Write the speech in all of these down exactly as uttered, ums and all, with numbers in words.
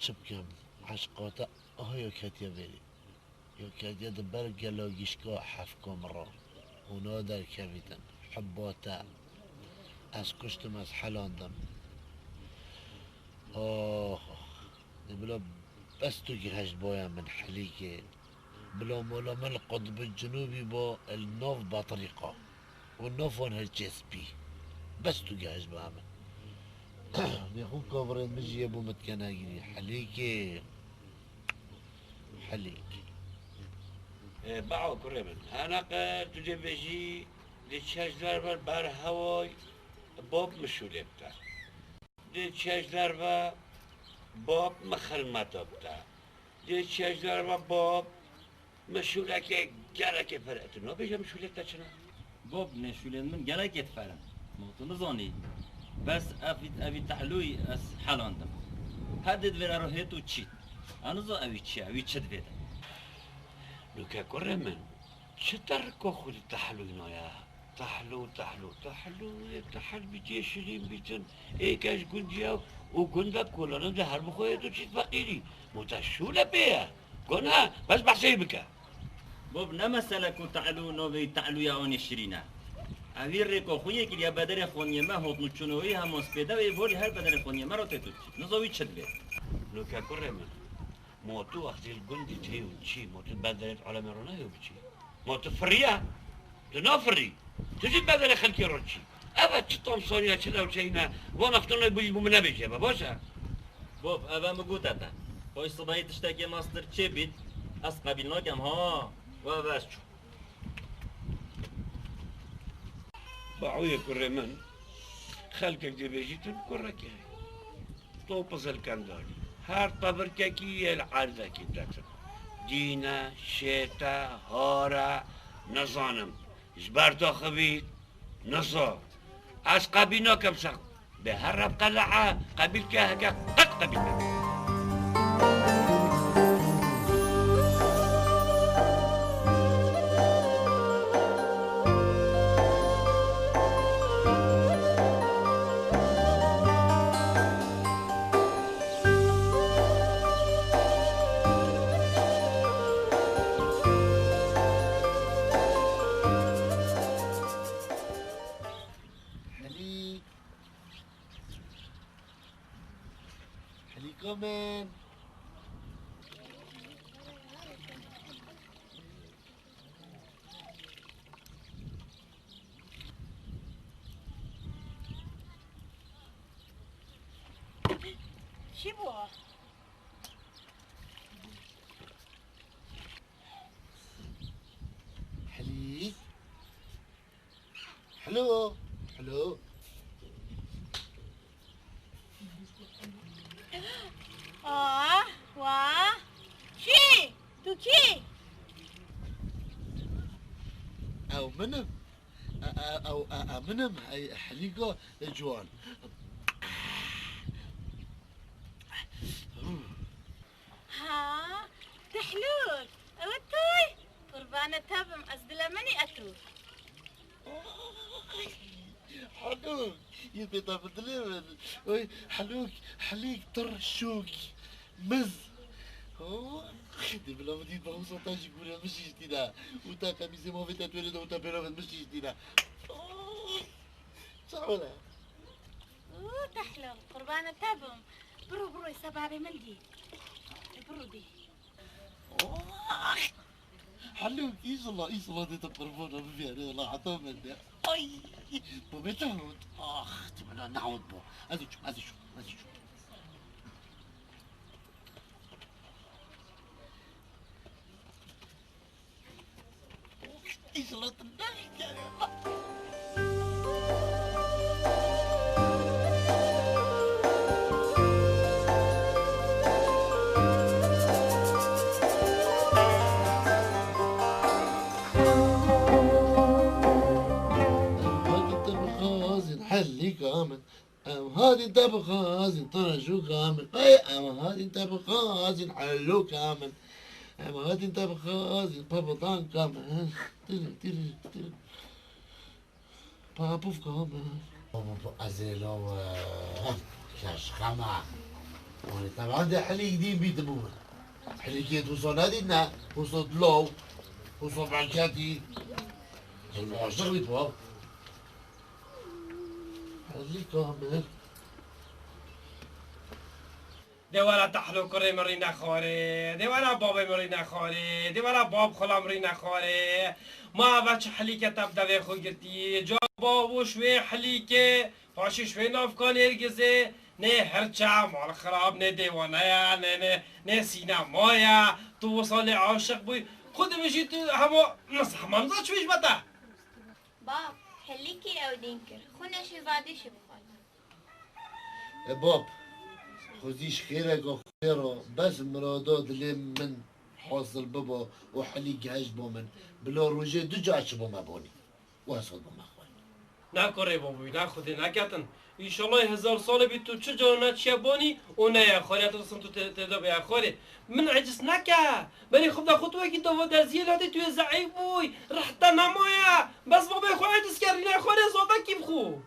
Çi bikim? Eşqa te aha ya ketiye vêrî. Ya ketiye di ber gela gişka hefka min re. Hûna derkevîtin. Hibba te. Ez kuştim, ez helandim. Oh, oh. Dê bila bes tu gihişt boya min Helîkê. Bila mala min li qutbi cinûbî ba li nav betrîqa. Û nav wan her çê spî. Bes tu gihişt ba min. Dê xwe kavirên min jî yê bo min dikene girî. Helîkê. Helîk. E, bao kurê min. Ana qe tu dê bêjî, dê çeş derve ber heway, bab min şûlê bite. Dê çeş derve, bab min xilmeta bite. Dê çeş derve, bab min şûlekê gelekê fer e. Tu nabêje min şûlê te çi ne? Bab, nê şûlên min gelekê diferin. Ma tu nizanî. Bes ev, evî tehlûyî ez helandim. Her dê divêre ro hêt û çît. Ez nizan evî çi ye, evî çi divêde. Nûke kurê min, çi te riko xwe di tehlûyî naya? Tehlû, tehlû, tehlû, ê tehl bîtî, şirîn bîtin, ê ke ji gundî ye û gundek kolanin de her bi xwe yê tu çît feqîrî. Mota şûle pê ye. Gona, bes behsê bike. Bob, ne mesele ku tehlû navê tehlû ya anî şirîn e. Evî rêka xwe yê kiriye bedelê xaniyê me hot nû çûnê wî hema spêde wê borî her bedelê xaniyê me re tê tu çît. Niza wî çi divê? Nûke kurê min. Ma tu wextî li gundî tê û çî, ma tu bedelê alemê ro nehê û biçî? Ma tu firiya? Tu nafirî. Tu jî bedelê xelkê ro çî. Ev e çi tam saniye, çi lewçeyî ne? Van extona bû jî bû min nebêje be, baş e? Bob, ev e min gote te. Xwey sibehî tiştekê mastir çê bît, ez qebîl nakem ha. Ve ve ez çûm. Baoyê kurê min, xelkek dê bêjîtin kurrekê. Top zilkendalî. Her tebirkekî yê li erdekî detin. Dîn e, şêt e, har e, nizanim. Ji ber te xivît, niza. Ez qebîl nakim ser. Bê her rev qele'a qebîl ke, heke qet qebîl nebe. Helîk. Helîka min. Çi bû? Helîk. Hello, hello. Ah, wa. Kî? Tu kî? Ew min im. E, e, ew, e, e, min im. Ey, Helîka ciwan. Ha, Tehlûk, ew tu yî? Qurbana te bim, ez dilemenî etu. Helûk, yê bêta bi dilê min. Oy, Helûk, Helîk, tir, şûk, miz. Oh, dê bila min dît, bi hewsa te jî gûrê min şiştîne. Û te qemîsê mavê te twêrê de û te pêravên min şiştîne. Oh, çawa ne? Û Tehlûk, qurbana te bim. Biro, biro, sebabê min dî. Biro dî. Oh! Helûk, îsala, îsala dê te qurbana bibêre, wela heta min de. Ay! Babê te hewt. Ah, tu bila nehewt bo. Ez ê çûm, ez ê çûm, ez ê çûm. Helîka min. Em hatin te bixwazin, taraşûka min. Ey, em hatin te bixwazin, helûka min. Em hatin te bixwazin, pebidanka min. Tiri, tiri, tiri. Papûfka min. Ezêlo, eh, keşxema. Wanê teban de Helîk dîn bî dibû min. Helîkê tu wisa nedît ne? Wisa dilaw, wisa berketî. Zilma aşiq bît wa. Helîka min. Dê were Tehlo kurê min rîne xwarê, dê were babê min rîne xwarê, dê were bab xulam rîne xwarê. Ma eve çi Helîke te bi devê xwe girtî, ca bawûş wê Helîkê, paşî şwê navka nêrgizê, nê hirçe, mal xirab, nê dêwane ye, nê, nê, nê sînema ye, tu wisa lê aşiq bûyî. Xwe dibêjî tu hema, hema niza çi wî ji me te? Bab, Helîkî ew dîn kir, xwe neşî vadî şi bixwat. E bab, xwezî ji xêreka Xwedê re bes mirada dilê min hasil biba û Helîk geheş bo min, bila rojê du car çi bo me bonî û ez xwe bo me xwe. Ne kurê babûy, ne Xwedê neketin. Înşallah hezar salê bî tu çi cara neçiye bonî û neye xwarê, ez ditirsim tu tê, tê de bêye xwarê. Min eciz neke. Berî xwe de xwe tu wekî dava derziyê latê tu yê zeîf bûy. Rih te nemaye. Bes babê xwe eciz kerîne xwarê zade kî bixwe.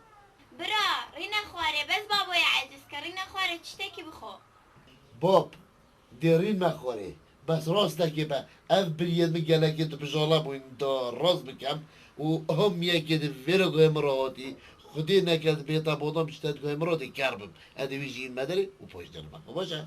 Bira, rîne xwarê, bes baboya eciz ke, rîne xwarê tiştekî bixwe. Bab, dê rîn me xwarê. Bes rast dekê be. Ev biriyê min gelekê tu bijala bûyîn da rast bikem û hom yekê di vêre guhê min re hatî. Xwedê neke di bêta bodam ji te di guhê min re dê ker bim. Ez dê wî jî me derê û poj derim me. Baş e?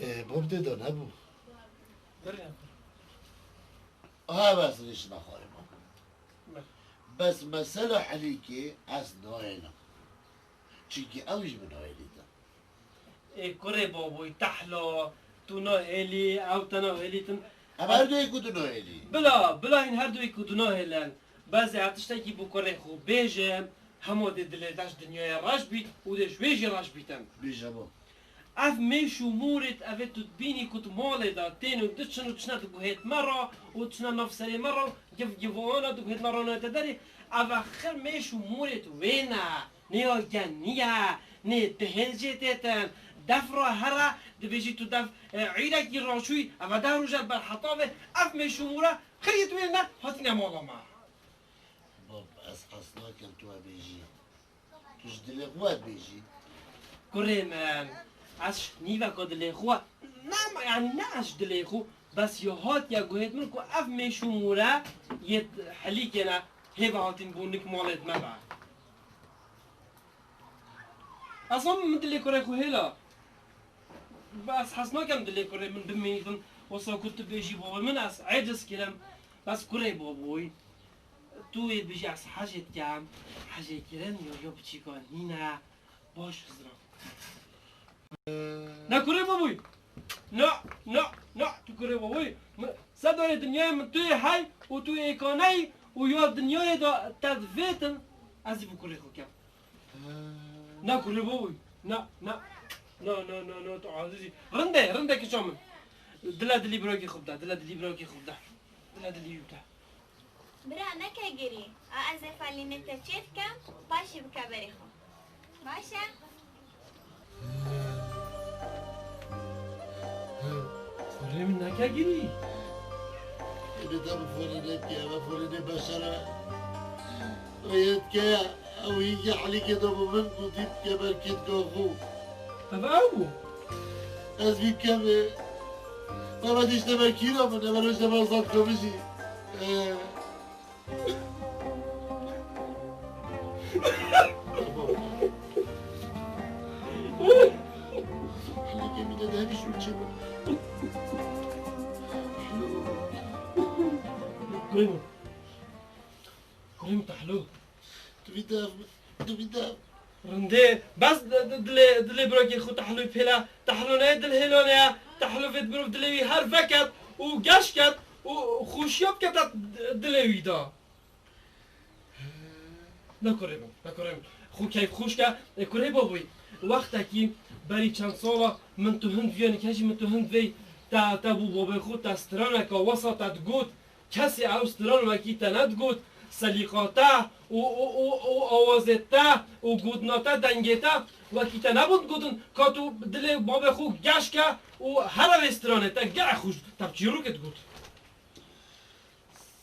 Ê, Bob tê de nebû. Aha, bes rêşime xwarê ma. Bes mesela Helîkê ez nayênim. Çimkî ew ji min nayêlîtin. Ê kurê babûy, Tehlo, tu nahêlî, ew te nahêlîtin. Em her duyê ku tu nahêlî. Bila, bila hîn her duyê ku tu nahêlin. Bezê ez tiştekî bo kurê xwe bêjim, hema dê dilê te ji dinyayê reş bît û dê ji wê jî reş bîtin. Bêje bo. Ev mêş û mûrêt evê tu dibînî ku di malê de tên û diçin û diçine di guhêt me re û diçine nav serê me re û giv givoana di guhêt me re nayete derê. Ev axir mêş û mûrêt wê ne. Nê ya genî ye, nê dihêl jê têtin. Def re here, dibêjî tu def, e, îrekî raçûyî, eve deh roj e ber heta vê, ev mêş û mûre xiriyê tu wê ne, hatine mala me. Bab, ez hez nakim tu wê bêjî. Tu ji dilê xwe wê bêjî. Kurê min, ez ji nîveka dilê xwe, ne, yanî ne ez ji dilê xwe, bes ya hatiye guhêt min ku ev mêş û mûre yê Helîkê ne, hê ve hatîn bo nik malê me be. Ez zanim min dilê kurê xwe hêla. Ez hez nakim dilê kurê min bimînin, wisa ku tu bêjî babê min, ez eciz kirim. Bes kurê babûy, tu yê bêjî ez hecê dikim, hecê kirin yo yo biçîka nîne, baş ziram. Ne kurê babûy. Na, na, na, tu kurê babûy. Mi, sedarê dinyayê min tu yê hey û tu yê êkaneyî û ya dinyayê de te divêtin, ez ê bi kurê xwe kem. Na kurê babûy. Na, na. Na, na, na, na, tu azizî. Rindê, rindê kiça min. Dile dilî birakî xwe bide, dile dilî birakî xwe bide. Dile dilî wî bide. Bira, neke girî. A ez ê felînê te çêdikem, paşî bike berê xwe. Baş e? Kurê min, neke girî. Ê, bi te bi folînê bike, eve folînê beşer e. Ê, yê dike, ew hîngê Helîkê de bo min, gotî bike ber kêtka xwe. Ev ew bû. Ez vî kevê. Baba dişte me kîra min, eve rojte me zat komijî. Ee. Helîkê min de demiş û çi bû? Kurê min. Kurê min Tehlo. Tu vî dev, tu vî dev. Rindê, bes di-, di-, dilê, dilê birokê xwe Tehlû pêle. Tehlû ne dilhêlane ye. Tehlû vê mirov dilê wî her veket û geş ket û xweşiya bikete dilê wî de. Ne kurê min, ne kurê min. Xwe keyf xweş ke. E, kurê babûyî. Wextekî berî çend sala min tu hind viya nike jî min tu hind vey te, te bû babê xwe te straneka wesa te digot. Kesê ew stran wekî te nedigot, Selîqa te û, û, û, û awazê te û gotina te, dengê te, wekî te nebûn gotin, ka tu dilê babê xwe geş ke û here vê stranê te gelek xweş, te bi çîrokê digot.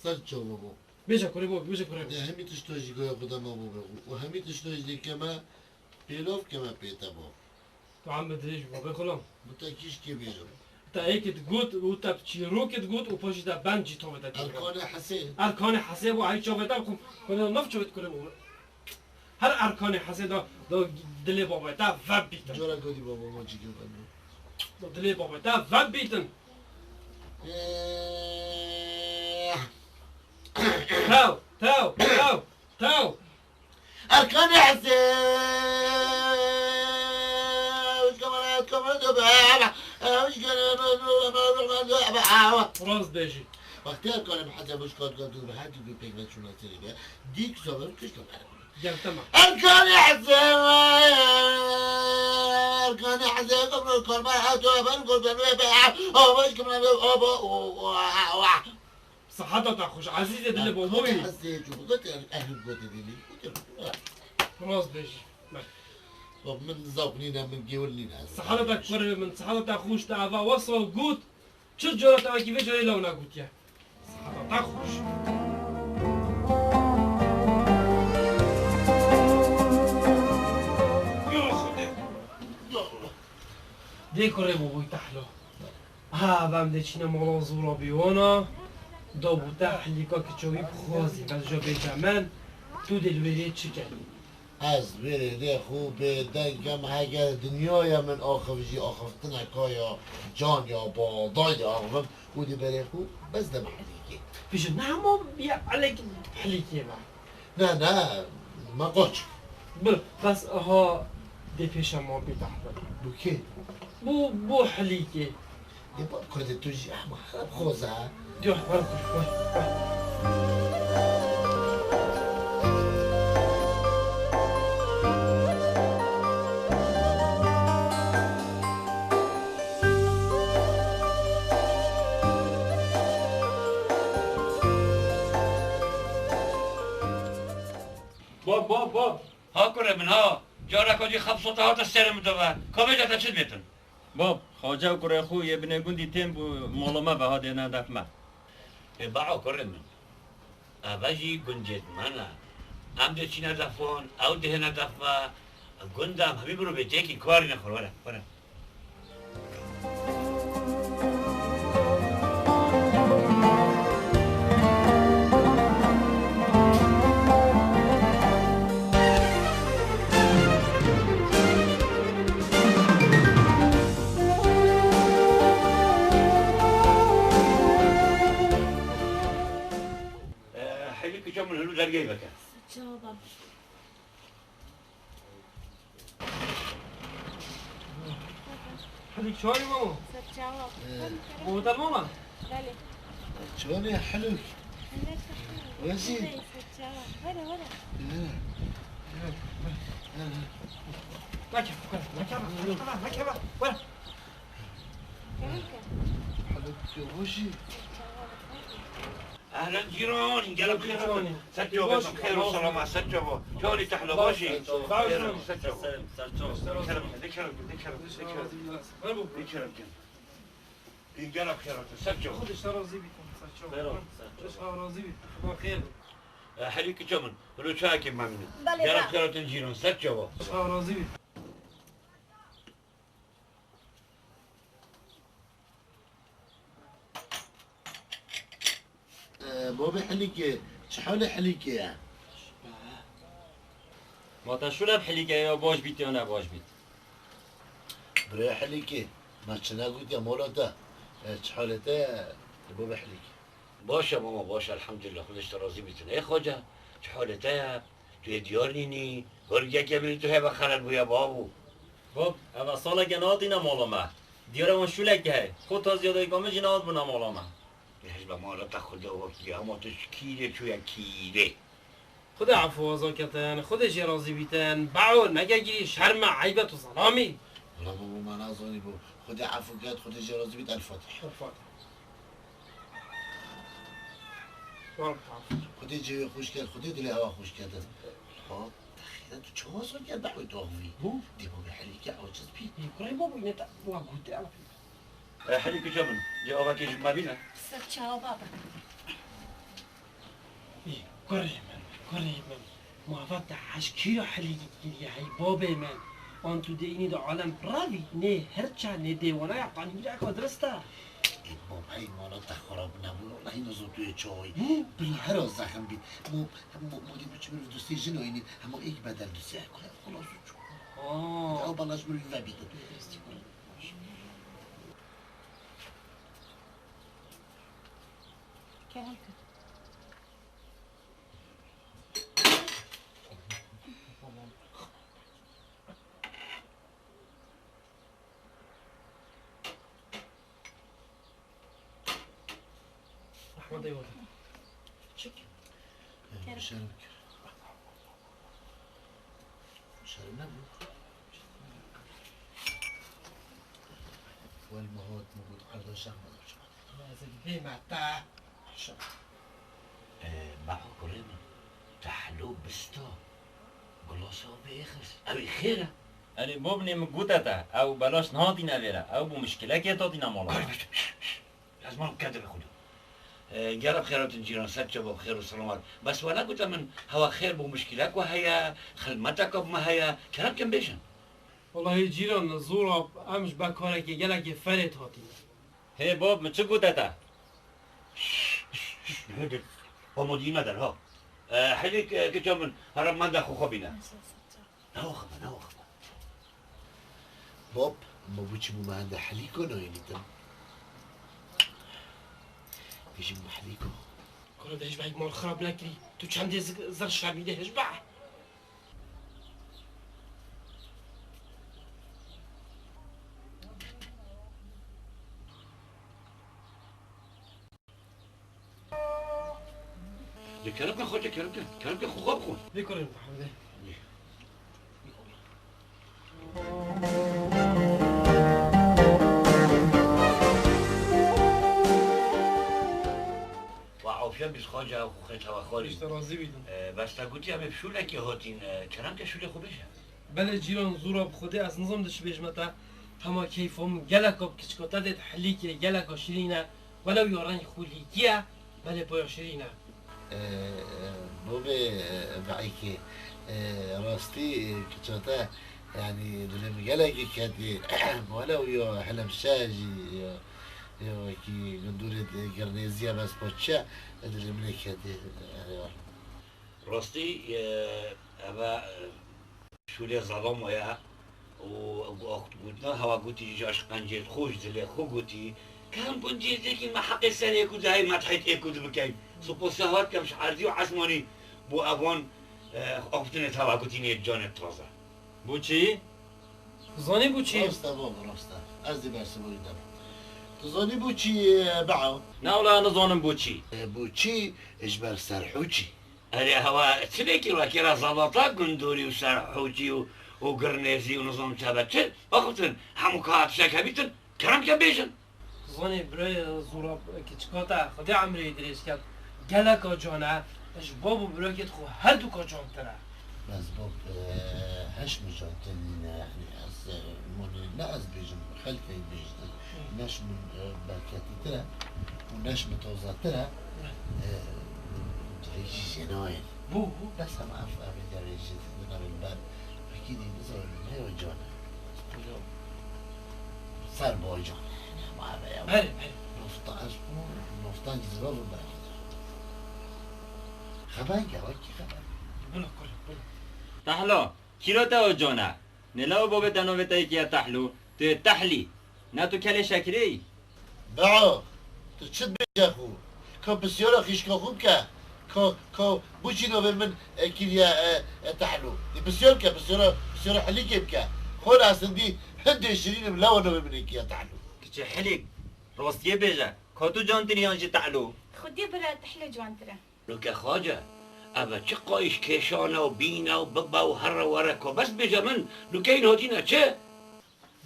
Ser çava bo. Bêje kurê bo, bêje kurê bo. De hemî tişta jî gaya xwe de me bo be. Û hemî tişta jî dê keme, pêlav keme pê te bo. Tu em bi dirêj bo, bê xulam. Bi te kîşkê bêjim. Te êkê digot û te bi çîrokê digot û paşî te bend jî tavê te kir. Erkanê Hesê. Erkanê Hesê bo, hey çavê te bixwim. Xwedê nav çavê te kurê bo. Her Erkanê Hesê da, da dilê babê te vebîtin. Cara godî baba ma çi kir bende. Da dilê babê te vebîtin. Eh. Tew, tew, tew, tew. Erkanê Hesê. Rast bêjî. Wextê Erkanê Hesê wişka dika dû bi her du pêkve çûna serê be. Dîk zaver kişka ber. Gel, tamam. Erkanê Hesê. Erkanê Hesê, Erkanê Hesê, Erkanê Hesê, Siheta te xweş, ezîzê dilê boboyî. Hesê, çû, bu kadar ehil gote dilî. Rast bêjî. Bak, min zaf nîne, min gewil nîne. Siheta te kurê min, siheta te xweş, te eva wesa got. Çi cara te wekî vê carê lewna gotiye. Siheta te xweş. Ya Xwedê. Dê kurê boboyî tehlo. Ha, vem de çîne mala zora bîwana, da bû te helîka kiçawî bixwazî, bes ja bêje min, tu dê li wê rê çi kenî? Ez wê rê xwe bêdeng kem, heger dinyaya min axif jî axiftineka ya can ya badayî de axivim û dê berê xwe bes dem helîkê. Bêje ne hema bîye elek helîkê be. Ne, ne, me qaç. Bi, bes aha dê pêşa ma bî dehbin. Bu kê? Bu, bu helîkê. Ê bab, kurdê tu jî hema xerab xweza. Diyor, var, var, var. Bab, bab, bab. Ha kurê min ha. Careka jî xebsota hate serê min de ve. Ka vêca te çi dibêtin? Bab, Xace û kurê xwe yê binê gundî tên bû mala me ve ha dêne def me. Ê bao kurê min. Eve jî gundê me ne. Em dê çîne def wan, ew dihêne def me. Gund em hemî mirovê têkî karîne xwe were, were. Helî kiça min hûn dergehê veke. Çawa? Helîk çawa ye mama? Serçawa. Ee. Otel mama? Belê. Çawa ye Helîk? Helîk. Wezî? Belê, serçawa. Were, were. Ee. Ee. Were. Were. Were. Were. Were. Were. Helîk, tu baş î? Ehlen cîran, gelek xêr hatin. Ser çava, xêr û selama, ser çava. Çawa ye tehlo, baş î? Xêr, ser çava. Kerem, de kerem, de kerem, de kerem. De kerem kin. Gelek xêr hatin, ser çava. Xwedê ji te razî bî, ser çava. Xêr ol, ser çava. Xwedê ji te razî bî. Xweda xêr. E, Helî kiça min, hilo çayekê memnun. Belê, gelek xêr hatin cîran, ser çava. Xweda razî bî. Ee, Bobê Helîkê, çi halê Helîkê ye? Ma te şûle bi Helîkê ya baş bît ya ne baş bît? Birê Helîkê, me çi negotiye mala te? Ee, çi halê te ye, Bobê Helîkê? Baş e mama, baş e, elhamdülillah, Xwedê ji te razî bîtin. Ê Xwace, çi halê te ye? Tu yê diyar nînî, gorgeke min tu hebe xelet bûye babo. Bab, eva saleke nehatîne mala me. Diyar e wan şûleke heye. Xwe taziya dayika min jî nehatbûne mala me. Ê hej be mala te Xwedê wekî, hema tu ji kîrê çûye kîrê. Xwedê efû waza ke te, yanî Xwedê jê razî bîtin. Bao, neke girî, şerm e, eyb e, tu zelam î. Wela babo, me nazanî bo. Xwedê efû ket, Xwedê jê razî bît, El Fatiha. El Fatiha. Xwedê cihê xweş kerd, Xwedê dilê hewa xweş kerdin. Ha, te xêra tu çawa zor kerd dawê tu axivî? Dê bavê Helîkê aciz bî. Ê, kurê bavê ne te wa gote axivî. E, Helî kuça min, cê avakê ji me bîne. Ser çawa baba? Ê, kurê min, kurê min. Ma va te eşkîra Helîkî kiriye hey babê min. An tu dê înî de alem piravî, nê hirça, nê dêwana ya qanîreka dirist e. Ê bab, hey mala te xirab nebû, wellahî nizo tu yê çawî. Hı? Bila hera zexm bît. Mo, mo, mo dî biçim dustê jin oyînî, hema êk bedel dustê. Koya xulası çok. Aa. Ya bala ji min vebîtin. Kerem kir. Ehmed eyvallah. Çık. Kerem. Şerm kir. Şerm ne bu? Wel mi hot mi got, erda şerm me. Lazim bê me te. Şerm. Ee, Baho kurê min, Tehlû bista. Gilasa bêxist. Ew ê xêr e. Erê, bobnê min gote te, ew belaş nehatîne vêre. Ew bû mişkilekê hatîne mala. Kurê min, şş, şş, şş. Ez mal kedê xwe do. Ee, gera bi xêr hatin cîran, ser çava bi xêr û selamet. Bes we negote min, hewa xêr bû, mişkilek we heye, xilmeteka bi me heye. Kerem kin bêjin. Wellahî cîran, zor a, em ji ber karekê gelekê ferêt hatîne. Hê bab, min çi gote te? Şş, şş, şş, hêdî, komodî me der ha. E, Helîk, e, kiça min, here mende xwe xwe bîne. Newaxime, newaxime. Bab, ma bû çi bû me hende Helîko nayênîtin? Bêjim me Helîko. Kuro de hişbehî mal xirab nekirî. Tu çendê zik-, zir şemî de hişbeh. Lê kerem ke xwete, kerem ke. Kerem ke xwe xwe bixwe. Lê kurê min, hemdê. Wa afiya bî xwace, ew xwe xêt hewa xwarî. Pişta razî bîtin. E, bes te gotî em ê bi şûlekê hatîn, e, kerem ke şûlê xwe bêje. Belê cîran, zora bi Xwedê ez nizam de çi bêjime te. Hema keyfa min geleka bi kiçika te dê, Helîkê geleka şirîn e. Welew ya reng xwe lîkî ye, belê paya şirîn e. Ee, bobê, e, Beîkê, e, rastî, e, kiça te, yanî dilê min gelekî ketî. Welew ya hilimşe jî, ya, ya wekî gundûrê girnêzî ye, bes paçe, e, dilê min ê ketî. Erê wele. Rastî, e, eve, e, şûlê zalamo ye û gotina hewa gotî jî ji qencê xwe, ji dilê xwe gotî. Kerem kun cê zêkî me heqê serê ku dihê me dihêt ê ku dibikeyn. Sopasiya hewa dikem ji erdî û esmanî bo evan, e, axiftinê hewa gotî nê canê taze. Bo çi? Tu zanî bo çi? Rast e baba, rast e. Ez dê bersiva wî dem. Tu zanî bo çi, e, Beho? Na wela nizanim bo çi. E, bo çi? Ji ber serhûçî. Erê hewa çi lêkî wekî re zalata gundorî û serhûçî û, û girnêzî û nizam çi hebe çi? Axiftin, hemû ka tiştek hebîtin, kerem ke bêjin. Zanê birayê zora kiçika te, Xwedê emrê wî dirêj ket. Geleka can e, ji bab û birokêt xwe herduka cantir e. Bes bab, e, heş min cantir nîne, yanî ez, e, monê ne ez bêjim, xelkê bêjin. Neş min, e, berketîtir e û neş min tazetir e. E, cayî jî jênayên. Bû, bû. Bes em ev, ev ê derê jî dinavên ber. Wekî dî nizanim ne yo can e. Ser boy can e. Ma eve ya. Berê, berê. Nofta ez bû, noftan jî zirav û berê. Xeber ya, wekî xeber. Bila kurê, bila. Tahlo, kîro te o can e? Nêla û bobê te navê te yekî ye Tehlû, tu yê Tehlî. Ne tu kelê şekirê yî? Beho, tu çi dibêje xwe? Ka pisyara xîşka xwe bike. Ka, ka bo çi navê min, e, kiriye, e, e, Tehlû? Dê pisyar bike, pisyara, pisyara Helîkê bike. Xwe li esindî hindê şirîn im, lewa navê min ê kiriye Tehlû. Kiçê Helîk, rastiyê bêje, ka tu cantir î yan jî Tehlû? Xwedê bira Tehlû cantir e. Nuke xwace, eve çi qayîş kêşane û bîne û bibe û here were ko bes bêje min, nuke hîn hatîne çi?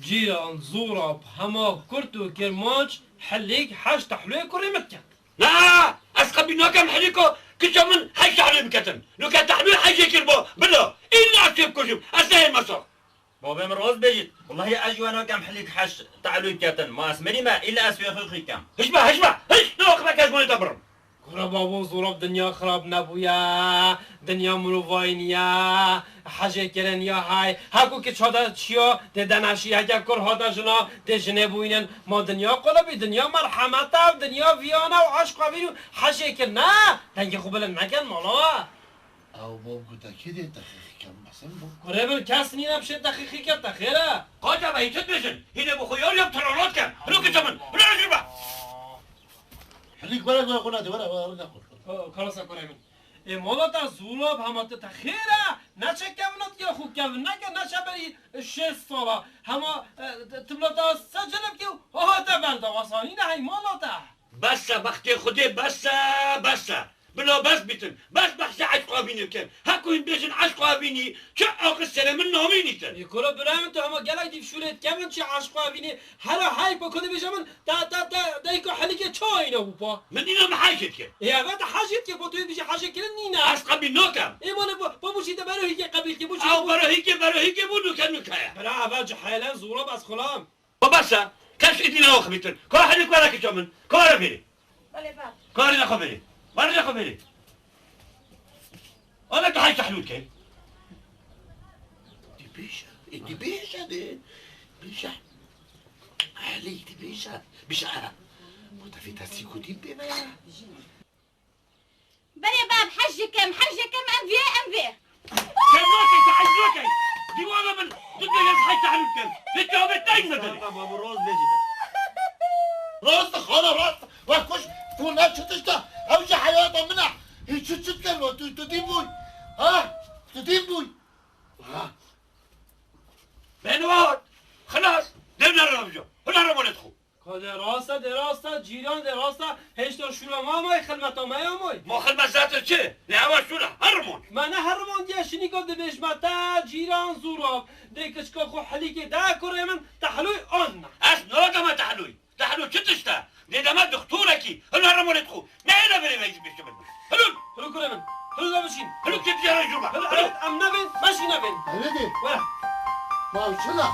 Cîran, zora bi hema kurt û kirmanc Helîk heş Tehlûyê kurê min diket. Na! Ez qebîl nakem Helîko, kiça min heş tehlû biketin. Nuke tehlû heşê kir bo, bila. Îlla ez wê bikujim. Ez nehêlme sax. Babê min rast bêjît. Wellahî ez ji we nakem Helîk heş tehlû biketin. Ma ez mirîme, îlla ez wê xwe xî kem. Hişme, hişme, hiş! Ne wexteke ez gonê te birim. Kura babo, Zûrab, dinya xirab nebûye, dinya mirovayî niye, hejê kirin ya hay, heku ki çada çiya, dê deneşî, heke kur hate jina, dê jinê bûyînin, ma dinya qulibî, dinya merhemet e, dinya viyane û eşq evîn û hejê kirine, dengê xwe bilind nekin, mala we. Ew bab gote kê dê teqîqî kem, mesin bû. Kurê min kes nîne bişê teqîqî ke te xêr e. Qaca be hîn çi dibêjin, hînê bi xwe yar ya bi tiranat kem, hilo kiça min, hilo jûr be. Helîk were, were, xwe nade, were, were, were, nexwe. Ka-, karasa kurê min. Ê mala te Zûrab hema te, te xêr e, neçe kevina diya xwe kevin neke, neçe berî şêst sala. Hema, e, t-, tibla te se celebke û ha te berda, asanî ne hey mala te. Bes e, bextê Xwedê bes e, bes e. Bila bes bîtin, bes behsê eşq û evînê bikin. Heku hîn bêjin eşq û evînî, çi aqil serê min namînîtin. Ê kuro birayê min, tu hema gelek dîv şûlê dikevin çi eşq û evînî. Hera hey, pa ku dibêje min, Te, te, te, dayika Helîkê çawa îna bû pa? Min îna min hejê dike. Ê, eve te hejê dike, pa tu yê bijî hejê kirin nîne. Ez qebîl nakem. Ê, mane pa, pa bû jî te berohîkê qebîl ke, bû jî. Ew berohîkê, berohîkê bû nuke nuke ye. Bira, eve cihêlen Zûrab ez xulam. Pa bes e. Kes îdî ne axivîtin. Ka Helîk were kiça min. Ka were bêrî. Belê, bab. Ka were ne xwe bêrî. Were ne xwe bêrî. Ana tu hay tehlûl ke. Dibêje, ê dibêje de. Bêje. Helîk dibêje. Bêje. Bu tevî tesî ku dîn pê me ya. Berê bab, hej dikim, hej dikim, em vê, em vê. Sen nakey, sen hej nakey. Dîwana min, tu dê ez hay tehlûl kem. Hê tu avê teng me de. Baba, bu roz bêjî de. Rast, xana rast. Wek kuş, tu ne çi tişta? Ew jî heyata min e. Hî çi çi dikin we? Tu, tu dîn bûy. Ha? Tu dîn bûy. Ha? Benwat. Xilas. Dê nere rabija. Hûn nere molet xwe. Ka dê rast e, dê rast e, cîran dê rast e. Hêşta şûra ma may, xilmeta me ya may. Ma xilmet zaten çi? Ne ewa şûra. Her rimon. Me ne her rimon diye şinî ka dibêj me te cîran Zûrab. Dê kiçka xwe Helîkê de kurê min tehlûy an ne. Ez nageme tehlûy. Tehlû çi tişt e? Dê deme dixtorekî, hûn here morê dixu. Nehêle berê veyzî pêşe min. Hilûn! Hilû kurê min. Hilû de bişîn. Hilû çi diyara jûr be. Hilû, hilû, em nevên, meşî nevên. Hele dê. Were. Ma çi la?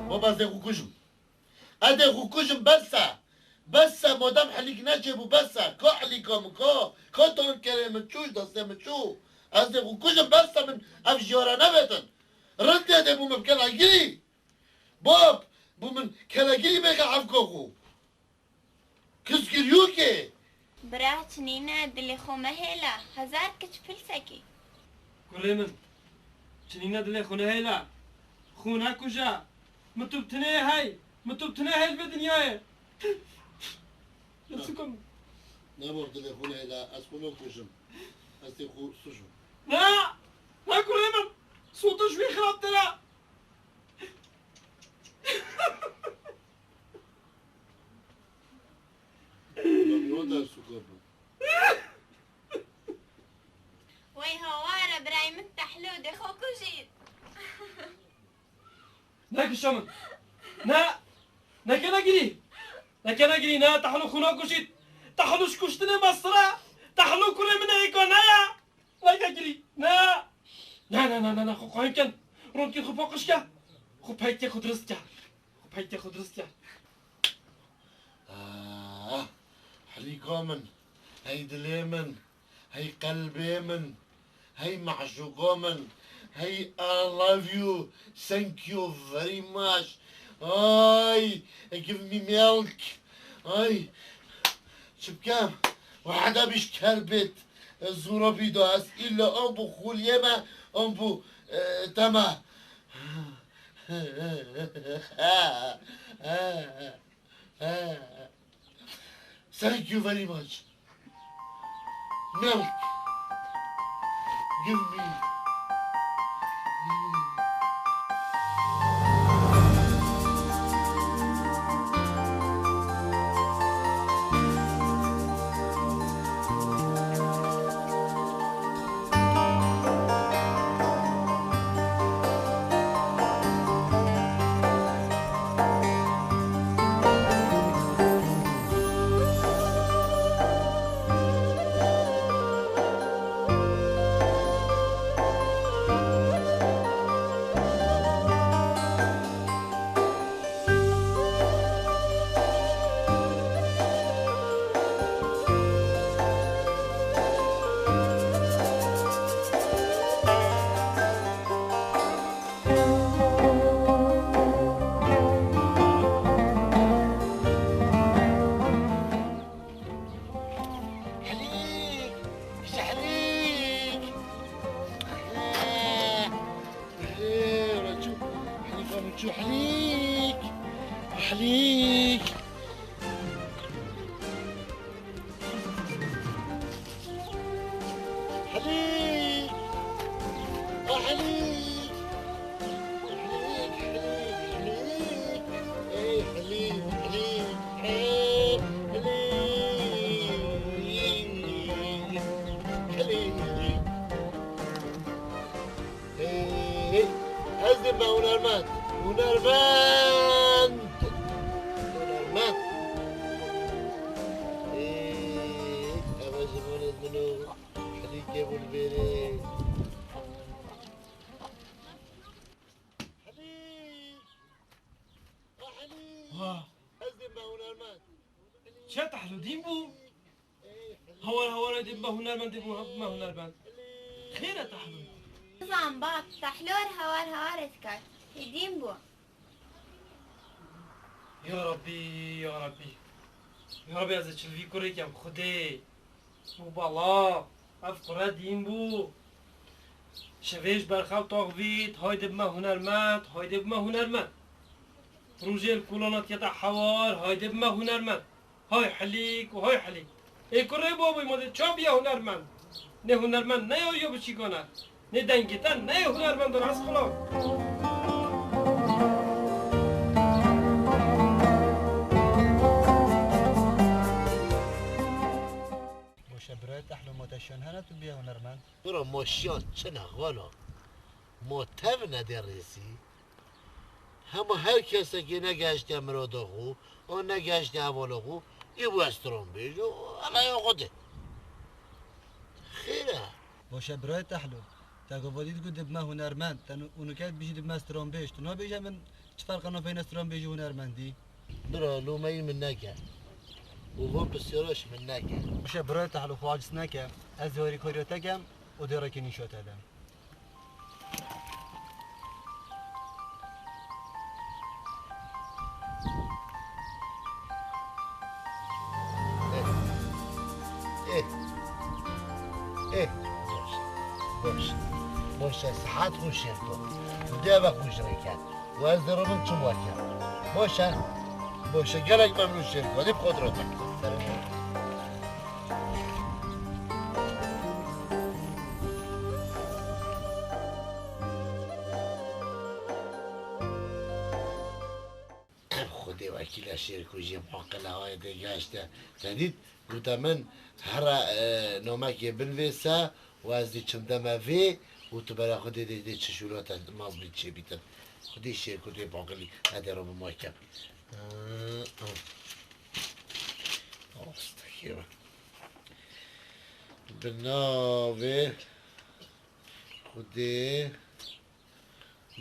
Baba, ez dê xwe kujim. Ez dê xwe kujim, bes e. Bes e, madem Helîk neçêbû, bes e. Ka Helîka min, ka, ka tankerê min çû, ji destê min çû. Ez dê xwe kujim, bes e, min ev jiyara nevêtin. Rindê dê bû min bi kelagirî. Bab, bû min kelagirî bêke evka xwe. Kizgiriyokê. Bira, çinîne dilê xwe mehêle. Hezar kiç pilsekî. Kurê min, çinîne dilê xwe nehêle. Xwe nekuje. Min tu bi tinê hey. Min tu bi tinê hey li vê dinyayê. Yusufim. Ne bor dilê xwe nehêle. Ez xwe nakujim. Ez tê xwe sujim. Ne! Ne kurê min. Sotiş wî xirabtir e. Lan ne dersuka bu? Wey haware, birayê min tehlû dê xwe kujît. Nekişe min. Ne. Neke negirî. Neke negirî, ne, tehlû xwe nakujît. Tehlû ji kuştinê mestir e. Tehlû kurê min ê ka ne ye. Neke girî. Ne. Ne, ne, ne, ne, ne, xwe qayîl ken. Rûnkî xwe paqij ke. Xwe peytê xwe dirist ke. Xwe peytê xwe dirist ke. Ah, Helîka min. Hey dilê min. Hey qelbê min. Hey meşûka min. Hey, I love you. Thank you very much. Ay, give me milk. Ay, çi bikem? Wehda bîş ker bêt. Zûra bîda ez îlla an bû xûliyê me, an bû, e, te me. Thank you very much. Milk. Give me. Helîk! Helîk! Helîk! Helîk! Helîk! A Helîk! Helîk, Helîk, Helîk! Ey Helîk, Helîk! Ey Helîk! Helîk! Ey, ez dibime hunermend. Hunermend. Hunermend. Ey, ev e ji bo min û Helîkê bû li bêrê. Helîk. A Helîk. Wah. Ez dibime hunermend. Çi Tehlû dîn bû? Hawar hawar dibime hunermend, dibime hunermend. Xêr e Tehlû? Zan bab, Tehlor hawar hawar dikar. Hêdîn bû. Ya Rabbî, ya Rabbî. Ya Rabbî, ez ê çi li vî kurê kem, Xwedê. Û bala, ev kure dîn bû. Şevê ji ber xew taxivît, hay dibime hunermend, hay dibime hunermend. Rojê li kolana dikete hawar, hay dibime hunermend. Hay Helîk û hay Helîk. Ê kurê babê, ma dê ça biya hunermend? Nê hunermend ne ya, ya biçîkan e. Nê dengê te ne ya hunermend e, ez xulam. Boşe birayê Tehlû, ma te şiyan hene tu biya hunermend? Bira, ma şiyan çi ne xalo? Ma tev ne dê rêzî. Hema her kesekê negehiştiye mirada xwe, an negehiştiye hevala xwe, ê bû ez stranbêj û alaya xwe de. Xêr e. Boşe birayê Tehlû. Te gavadî digot dibime hunermend. Te nu-, û nuke bijî dibime stranbêj. Tu nabêje min çi ferqa navbeyna stranbêjî û hunermendî? Bira, lomeyî min neke. Û van pisyara ji min neke. Boşe birayê Tehlû, xwe aciz neke. Ez ê harîkariya te kem û dê rêkê nîşa te dem. Eh. Eh. Eh. Boş. Boş. Boş e, saet xwe şêr ku. Tu dê ve xwe ji rê ket. Û ez dê robim çim weke. Boş e. Boş e. Gelek memnûn şêr ku. Hadi bi xwe dirote. Ev Xwedê wekîl e, şêrkujiyê muqil e, hayê dê gehişte. Te dît, gote min, here, e, namekê binvêse û ez dê çim deme vê û tu bera Xwedê dê, dê çi şûla te maz bî çêbîtin. Xwedê şêrkujiyê muqilî, ez dê robim weke. Bi navê Xwedê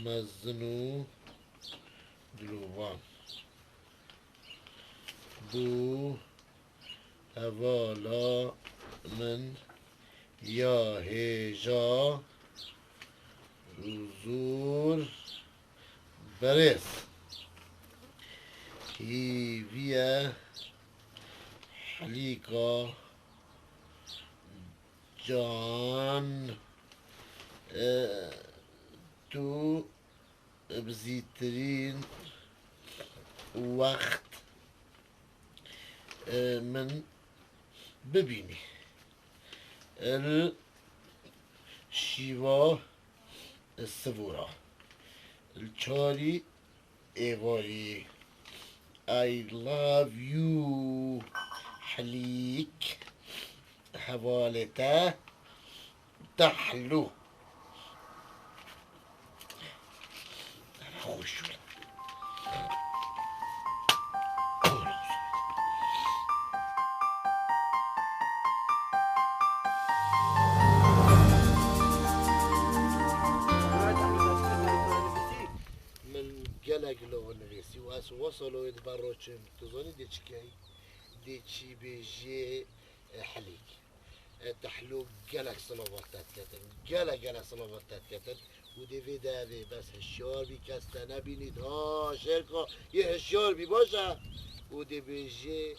mezin û dilovan. Bû hevala min ya hêja û zor berêz. Hîviye Helîka can, e, tu bi zîtirîn wext, e, min bibînî. Li şîva sivûra. Li çarî êvarî. I love you. Helîk. Hevalê te. Tehlû. Xweş bû. Min gelek lo nivîsî û ez wesa lo wê di ber re çim. Tu zanî dê çi key? Dê çi bêjê, e, Helîk? E, Tehlû gelek silavat te diketin. Gelek, gelek silavat te diketin. Û dê vê de evê bes hişyar bî, kes te nebînît. Ha, Şêrko, yê hişyar bî, baş e? Û dê bêjê,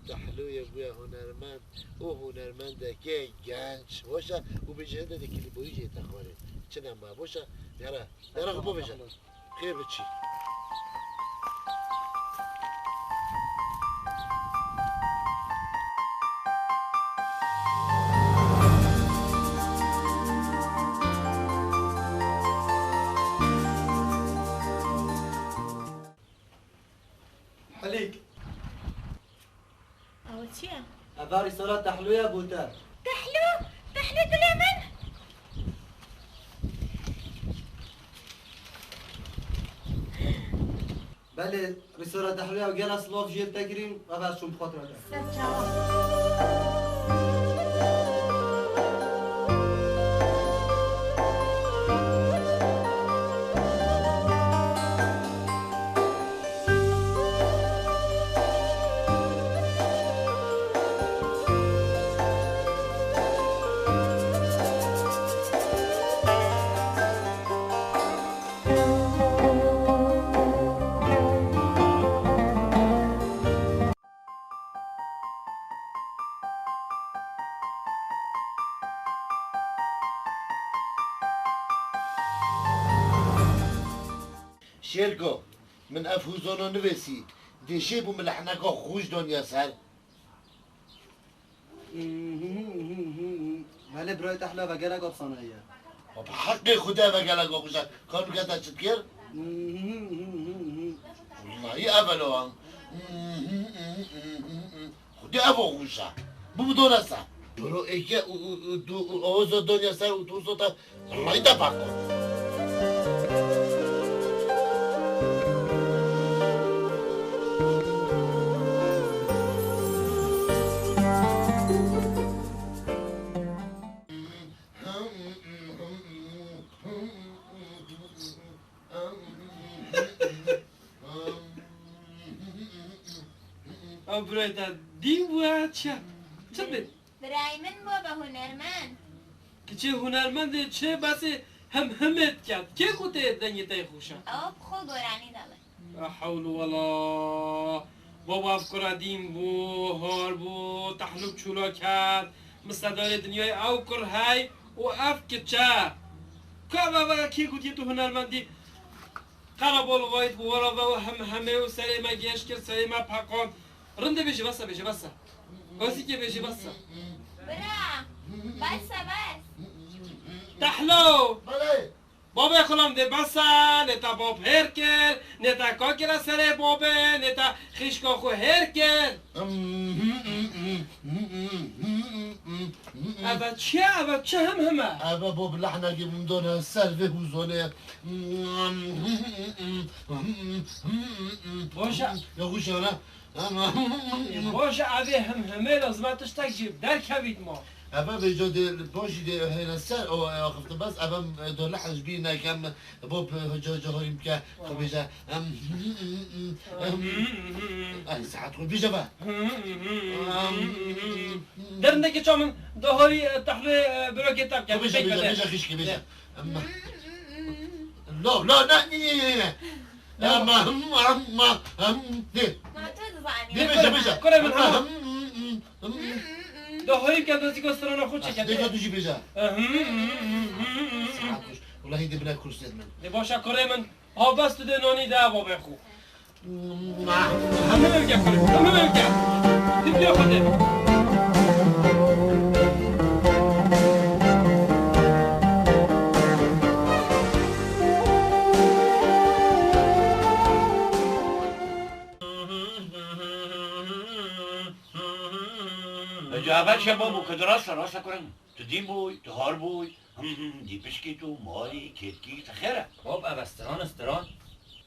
Tehlû yê bûye hunermend. Û hunermendekê genç, baş e? Û bêjê hinde dê kîlîborî jê te xwarê. Çi nema, baş e? Yara, yara xwe bivêje. Xêr bi çî. Helîk. Ew çi ye? Eva rîsora Tehlû ye bo te. Tehlû? Tehlû dilê min? Belê, rîsora Tehlû ye û gela silav jê te kirîn, eva ez çûm bi xwe tira te. Ser çawa. Şêrko, min ev hûzana nivêsî, dê jê bo min lehneka xweş daniya ser. Belê birayê Tehlû, eve gelek efsane ye. Bi heqê Xwedê eve gelek xweş e. Ka bike te çi dikir? Wellahî ev e lo an. Xwedê ev xweş e. Bibo done ser. Biro êke û, û, û, tu, û, ozo doniya ser û tu ozo te. Wellahî te paqo. Ew birayê te dîn bû ya çi? Çi bê? Birayê min bû be hunermend. Kiçê hunermendê çi besê him himê diket. Kê got tê dengê te yê xweş e? Ew bi xwe goranî dale. La hewle wela. Baba ev kura dîn bû, har bû, Tehlû çûla ket. Misedarê dinyayê ew kur hey û ev kiçe. Ka ev, ev kê gotiye tu hunermendî? Qerabal vayt û wera ve û hem hemê û serê me gêş kir, serê me peqand. Rindê bêjî, bes e, bêjî, bes e. Bazîkê bêjî, bes e. Bira, bes e, bes. Tehlû! Belê. Babê xulam dê bes e, nê te bab hêr kir, nê te ka kire serê babê, nê te xîşka xwe hêr kir. Eve çi ye? Eve çi him him e? Eve bo bi lehnekê min done ser vê hûzonê. Boş e. Ya xweş e ne? Boş e, evê him himê lazim e tiştek jî derkevît ma. Eve vêca dê, boşî dê hêne ser, o, e, axifte bes, eve, e, do lehn ji bîr nekem, bo bi hoca, hoca horî bike, xwe bêje. Ay, saet xwe bêje ve. Derindekî çawa min doharî, e, Tehlû, e, birokê te bike. Bêje, bêje, bêje, xişkê bêje. Lo, lo, ne, ne, ne, ne, ne. Ama, hım, ama, hım, de. Ma tu dizanî. Bêje, bêje. Kurê min, hema. Da hayî ke destîka strana xwe çêke. Dêka tu jî bêje. Saet kuş. Wela hîn dê bine kursê min. Ê başa kurê min. Ha bes tu dê nanî de babê xwe. Hemû ev ke kurê. Hemû ev ke. Tîpiya xwe dê. Ecabet şe babo, kedi rasta, rasta kurin. Tu dîn bûy, tu har bûy. Him him, dî pişkî tu, malî, kêtkî, te xêr e? Bab, ev e stran, stran.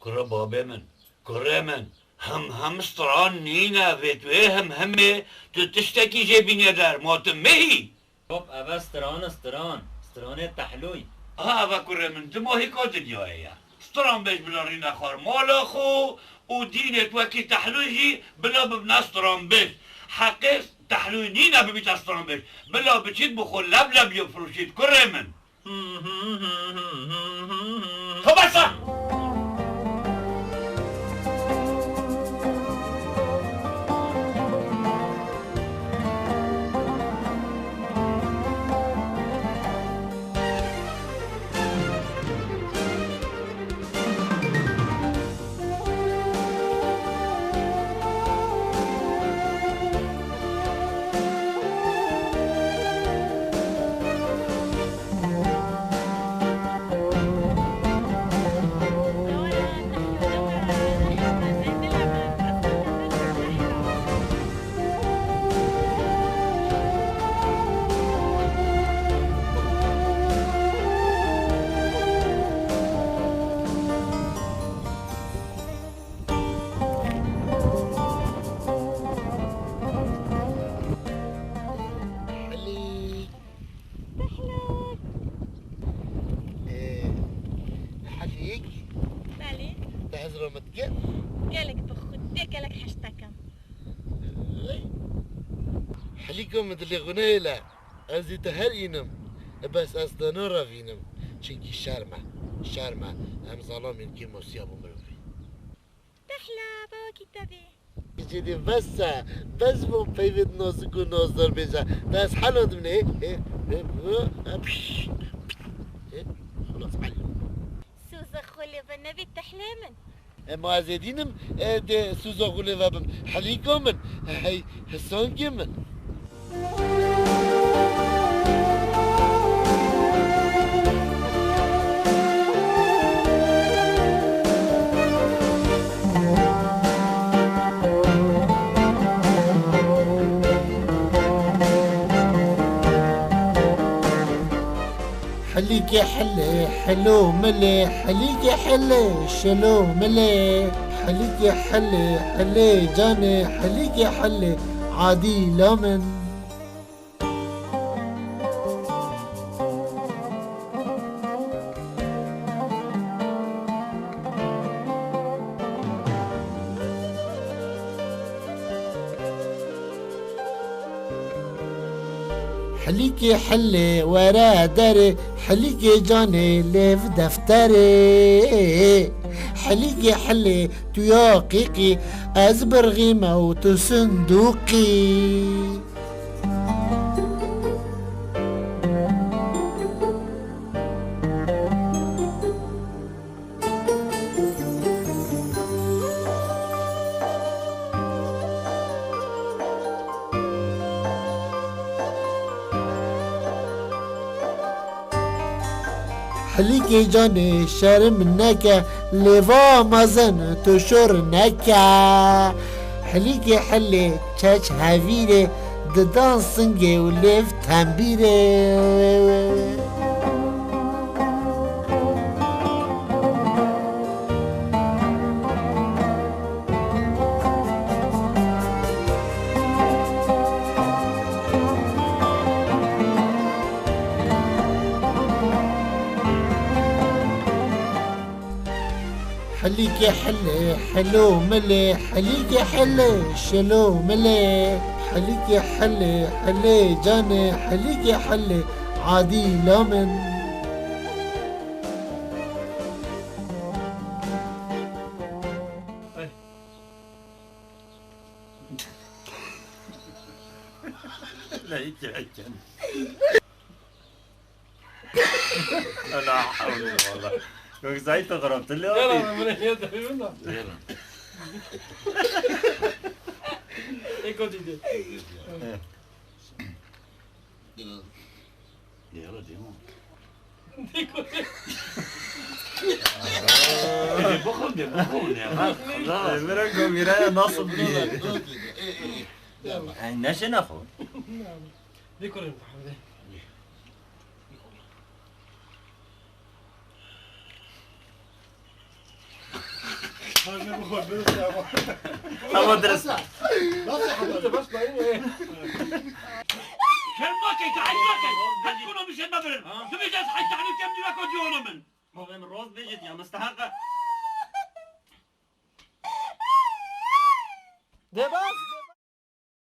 Kura babê min, kurê min, him him stran nîne, vê tu ê him himê, tu tiştekî jê bîne der, ma tu mehî? Bab, ev e stran, stran, stranê Tehlûy. Ha, ev e kurê min, dima hîka dinyayê ye. Stranbêj bila rîne xwar mala xwe û dînê wekî Tehlûy jî bila bibne stranbêj. Heqê Tehlûy nîne bibîte stranbêj. Bila biçît bi xwe leblebiyê bifroşît, kurê min. Xwe bes e! Helîk. Helîk. Ee, Helîk. Belê. Te ez rahmet dike? Gelek bi xwe, dê gelek hej te kem. Helîko min dilê xwe nehêle. Ez ê te her înim. Bes ez te narevînim. Çimkî şerm e. Şerm e. Em zalamên kêmosiya bo mirovî. Pehla, bawekî te bê. Cêdê bes e. Bes bo peyvê nazik û nazdar bêje. Te ez hela dimne. Ê, ê, ê, ê, pş, ê, xelas, helî. Soza xwe lê ve nebê tehlê min. Ema ez ê dînim, e, dê soza xwe lê vebim. Helîka min, hey, hisankê min. Helîkê helê, helo milê, helîkê helê, şelo milê, helîkê helê, helê canê, helîkê helê, adîla min. Helîkê helê were derê, helîkê canê lêv defterê. Helîkê helê tu ya qîqî, ez birxîme û tu sindûqî. Helîkê canê şerm neke, lêva mezin tu şor neke. Helîkê helê çeç hevîrê, didan singê û lêv tembîrê. Helîkê helê, helo milê, helîkê helê, şelo milê, helîkê helê, helê canê, helîkê helê, adîla min. Eken, eken. La havle wala. Yok, zayıf da karantina ya. Yala, ben bunu niye dövüyorum da? Eko dedi. Yala, değil mi? Eko dedi. Bakın de, bakın ya. Bak, Allah. Emre Gomire nasıl bir... Ay, neşe ne xo? Dê kurê min, Hemdê. Tamam, dirist. Bas, bas, bas, bas. Şerm nake, tahrik nake. Her konu bir şey mi verin? Ha? Dibêje ez heyt tahlî kem dî weko cîhana min. Hovê min rost bêjit ya, misteheq e. Dê bas.